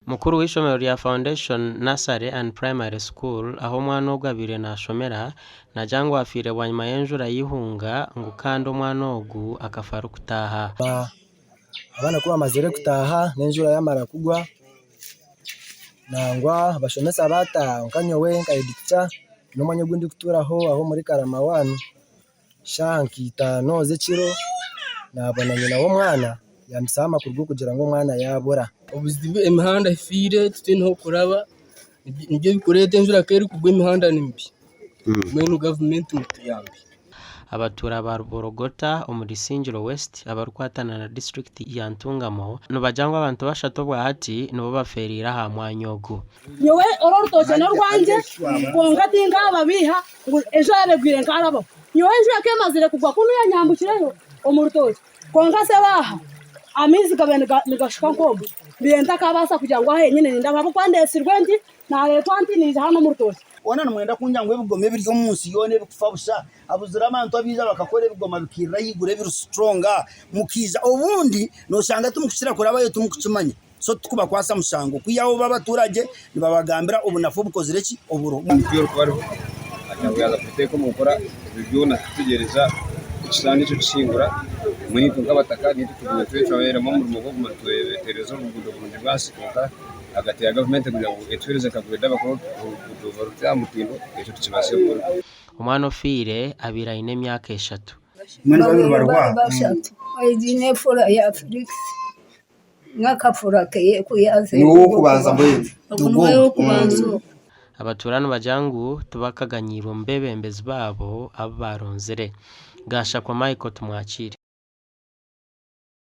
Mukuru w'eishomero rya Foundation Nursery and Primary School ahu omwana ogu abaire nashomera naagira ngu afiire bwanyima y'enjura y'eihunga ngu kandi omwana ogu akafa arikutaaha. Abaana ku bamazire kutaaha n'enjura yamara kugwa nangwa abashomesa baataaha nka nyowe nka headteacher n'omwanya ogu ndikutuuraho aho omuri Karama wani Shaaha nka itaano z'ekiro naabona nyina w'omwana yampisaho amakuru g'okugira ngu omwana yaabura. Obuzibu emihanda efiire titwine ah'okuraba nibyo birikureeta enjura ku erikugwa emihanda ni mibi mbwenu gavumenti mutuyambe. Abatuura ba Ruborogota omuri Isingiro West abarikwatana na disiturikiti ya Ntungamo nibagira ngu abantu bashatu obwahati nibo bafeereire aha mwanya ogu. Nyowe oru orutookye n'orwangye, kwonka tinkaababeiha ngu enjura yaaba egwire nkaarabaho. Nyowe enjura ku emazire kugwa kunuya nyambukireyo omu rutookye, kwonka sebo aha amaizi gabaire nigashuka nk'omu, mbaire ntakaabaasa kugira ngu aha henyine nindabaho ahabw'okuba ndeetsirwe nti, naareetwa nti naija hanu omu rutookye. Hoona nimwenda kungira ngu ebigoma ebiri omu nsi yoona ebikufa busha, habuzire abantu abaija bakakora ebigoma bikairira ahaiguru ebiri strong, mukaija obundi noshanga timukukira kurabayo timukukimanya. So titukubakwatsa mushango kwihaho bo abaturage nibabagambira obunafu obukozire ki oburiho. Omupiira orikuba ariho nabwo yaaza kuteeka omu nkora ebyo byona tutegyereza ekisande ekyo kisingura mbwenu itwe nk'abataka naitwe tugume twecwareiremu omurimo gw'okuguma nitweteereza oruguudo burungi bwansi kwonka ahagati ya gavumenti kugira ngu etuheereze nka grade abakora oruguudo ruri aha mutindo ekyo tikibaasire kukorwa. Omwana ofiire abaire aine emyaka eshatu. Bari bashatu egi n'efura ya Felix. N'akafura ke ku yaazaire. Niwe w'okubanza mbwenu. Ogu niwe w'okubanza ogu. Abatuura nibagira ngu tibakaganyiirwe omu beebembezi baabo abu baaronzire. Gashakwa Michael Tumwakiire.